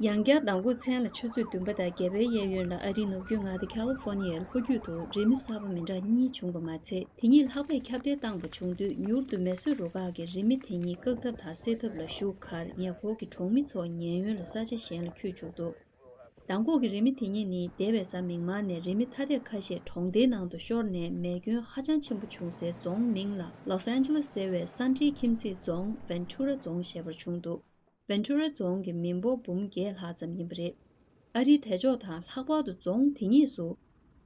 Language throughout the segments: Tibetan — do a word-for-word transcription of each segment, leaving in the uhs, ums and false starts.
ཡང་བསྐྱར་མདང་དགོང་མཚན་ལ་ཆུ་ཚོད་བདུན་པ་དང་བརྒྱད་པའི་གཡས་གཡོན་ལ་ཨ་རིའི་ནུབ་རྒྱུད་མངའ་སྡེ་ཁ་ལི་ཧྥོ་ནི་ཡའི་ལྷོ་རྒྱུད་དུ་རི་མེ་གསར་པ་མི་འདྲ་གཉིས་བྱུང་བ་མ་ཚད། དེ་གཉིས་ལྷགས་པས་ཁྱབ་གདལ་བཏང་བ་བྱུང་དུས། མྱུར་དུ་མེ་གསོད་རུ་ཁག་གིས་རི་མེ་དེ་གཉིས་བཀག་ཐབས་དང་སེལ་ཐབས་ལ་ཞུགས་ཁར། ཉེ་འཁོར་གྱི་གྲོང་མི་ཚོ་ཉེན་གཡོལ་ལ་ས་ཆ་གཞན་ལ་ཁྱུད་བཅུག་འདུག་མདང་དགོང་གི་རི་མེ་དེ་གཉིས་ནི་འདས་པའི་གཟའ་མིག་དམར་ནས་རི་མེ་ཐ་དད་ཁ་ཤས་གྲོང་སྡེའི་ནང་དུ་ཤོར་ནས། མེ་སྐྱོན་ཧ་ཅང་ཆེན་པོ་བྱུང་སའི་རྫོང་མིང་ལ་ལོས་ཨན་ཇེ་ལེས་ཟེར་བའི་ས་འབྲེལ་ཁྱིམ་མཚེས་རྫོང་ཝན་ཐུ་ར་རྫོང་ཞེས་པར་བྱུང་འདུག་ཝན་ཐུ་ར་རྫོང་གི་མི་འབོར་འབུམ་བརྒྱད་ལྷག་ཙམ་ཡིན་པ་རེད། ཨ་རིའི་དལ་འབྱོར་དང་ལྷག་པར་དུ་རྫོང་དེ་གཉིས་སུ།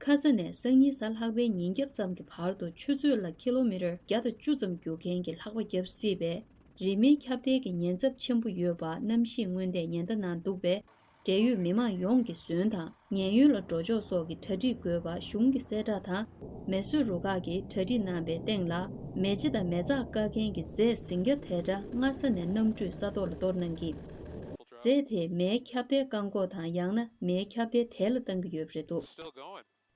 ཁ་ས་ནས་སང་ཉིན་གཟའ་ལྷག་པའི་ཉིན་རྒྱབ་ཙམ་གྱི་བར་དུ་ཆུ་ཚོད་ལ་ཀི་ལོ་མི་ཊར་བརྒྱ་དང་བཅུ་ཙམ་རྒྱུག་མཁན་གྱི་ལྷགས་པ་བརྒྱབ་སྲིད་པས། རི་མེའི་ཁྱབ་གདལ་གྱི་ཉེན་ཚབས་ཆེན་པོ་ཡོད་པ་གནམ་གཤིས་སྔོན་བརྡས་ཉེན་བརྡ་ནང་འདུག་པས། འབྲེལ་ཡོད་མི་མང་ཡོངས་ཀྱིས་ཟོན་དང་ཉེན་གཡོལ་ལ་འགྲོ་ཕྱོགས་སོགས་ཀྱི་གྲ་སྒྲིག་དགོས་པ་གཞུང་གི་གསལ་བསྒྲགས་དང་། མེ་གསོད་རུ་ཁག་གིས་གྲ་སྒྲིག་གནང་པའི་སྟེང་ལ། མེ་ལྕེ་དང་མེ་ཚགས་བཀག་མཁན་གྱི་རྫས་ཟིང་སྐྱ་དེ་འདྲ་སྔ་ས་ནས་གནམ་གྲུས་ས་ཐོག་ལ་གཏོར་གནང་གི། རྫས་དེས་མེའི་ཁྱབ་གདལ་བཀག་འགོག་དང་། ཡང་ན་མེའི་ཁྱབ་གདལ་དལ་ལ་བཏང་གི་ཡོད་པ་རེད་འདུག་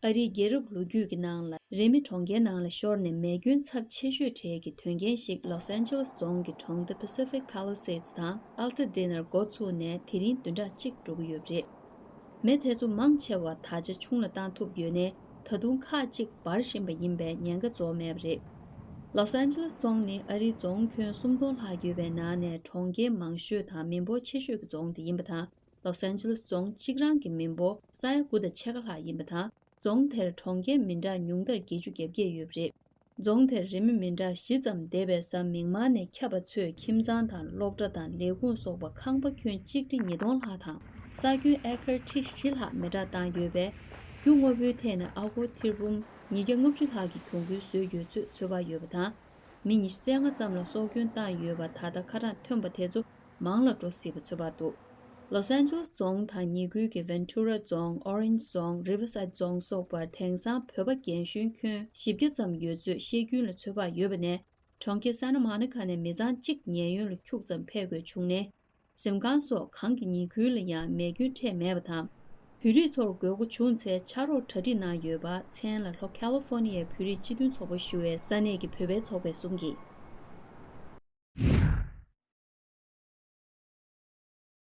ཨ་རིའི་རྒྱལ་རབས་ལོ་རྒྱུས་ཀྱི་ནང་ལ། རི་མེ་གྲོང་ཁྱེར་ནང་ལ་ཤོར་ནས་མེ་སྐྱོན་ཚབས་ཆེ་ཤོས་གྲས་ཀྱི་དོན་རྐྱེན་ཞིག་ལོས་ཨན་ཇེ་ལེས་རྫོང་གི་གྲོང་སྡེ་Pacific Palisades་དང་Altadena་འགོ་ཚུགས་ནས་དེ་རིང་བདུན་ཕྲག་གཅིག་འགྲོ་གི་ཡོད་པ་རེད། མེ་དེ་ཚོ་མང་ཆེ་བ་ད་ཆ་ཆུང་ལ་བཏང་ཐུབ་ཡོད་ནའི། ད་དུང་ཁག་ཅིག་འབར་བཞིན་པ་ཡིན་པས་ཉེན་ཁ་རྫོགས་མེད་པ་རེད། ལོས་ཨན་ཇེ་ལེས་རྫོང་ནི་ཨ་རིའི་རྫོང་ཁྱོན་སུམ་སྟོང་ལྷག་ཡོད་པའི་ནང་ནས་གྲོང་ཁྱེར་མང་ཤོས་དང་མི་འབོར་ཆེ་ཤོས་ཀྱི་རྫོང་དེ་ཡིན་པ་དང་། ལོས་ཨན་ཇེ་ལེས་རྫོང་གཅིག་རང་གི་མི་འབོར་ས་ཡ་དགུ་དང་ཕྱེད་ཀ་ལྷག་ཡིན་པ་དང་། རྫོང་དེར་གྲོང་ཁྱེར་མི་འདྲ་ཉུང་མཐར་བརྒྱད་ཅུ་གྱ་བརྒྱད་ཡོད་པ་རེད། རྫོང་དེར་རི་མེ་མི་འདྲ་བཞི་ཙམ་འདས་པའི་གཟའ་མིག་དམར་ནས་ཁྱབ་པ་ཚོས་ཁྱིམ་ཚང་དང་སློབ་གྲྭ་དང་ལས་ཁུངས་སོགས་པ་ཁང་པ་ཁྱོན་གཅིག་ཁྲི་ཉིས་སྟོང་ལྷག་དང་། ས་ཁྱོན་ཨེ་ཀར་ཁྲི་བཞི་ལྷག་མེ་དྲག་བཏང་ཡོད་པས། རྒྱུ་དངོས་པོའི་ཐད་ནས་ཨ་སྒོར་ཐེར་འབུམ་ཉིས་བརྒྱ་ལྔ་བཅུ་ལྷག་གི་གྱོང་གུན་བཟོས་ཡོད་ཚུལ་ཚོད་དཔག་ཡོད་པ་དང་། མི་ཉི་ཤུ་རྩ་ལྔ་ཙམ་ལ་སྲོག་སྐྱོན་བཏང་ཡོད་པ། ད་ལྟ་ཁ་གྲངས་ཐོན་པ་དེ་ཚོ་མང་ལ་འགྲོ་སྲིད་པ་ཚོད་དཔག་འདུག་ལོས་ཨན་ཇེ་ལེས་རྫོང་དང་ཉེ་ཁུལ་གྱི་ཝན་ཐུ་ར་རྫོང་། ཨོ་རེན་ཇི་རྫོང་། རི་ཝར་སའིད་རྫོང་སོགས་པར་དེང་སང་བོད་པ་རྒན་གཞོན་ཁྱོན་བཞི་བརྒྱ་ཙམ་ཡོད་ཚུལ་བཤད་རྒྱུན་ལ་ཚོད་དཔག་ཡོད་པ་ནས། གྲོང་ཁྱེར་སན་ཊ་མོ་ནི་ཀ་ནས་མི་ཚང་གཅིག་ཉེན་གཡོལ་ལ་ཁྱུག་ཙམ་ཕེབས་དགོས་བྱུང་ནས། གཟིམ་ཁང་སོགས་གང་གི་ཉེ་ཁུལ་ལ་ཡང་མེ་སྐྱོན་འཕྲད་མེད་པ་དང་། བོད་རིགས་ཚོར་དགོས་མཁོ་བྱུང་ཚེ་ཕྱག་རོགས་གྲ་སྒྲིག་གནང་ཡོད་པ། མཚན་ལ་ལྷོ་ཁ་ལི་ཧྥོ་ནི་ཡའི་བོད་རིགས་སྤྱི་མཐུན་ཚོགས་པ་ཞུ་བའི་ས་གནས་ཀྱི་བོད་པའི་ཚོགས་པས་གསུངས་ཀྱིས།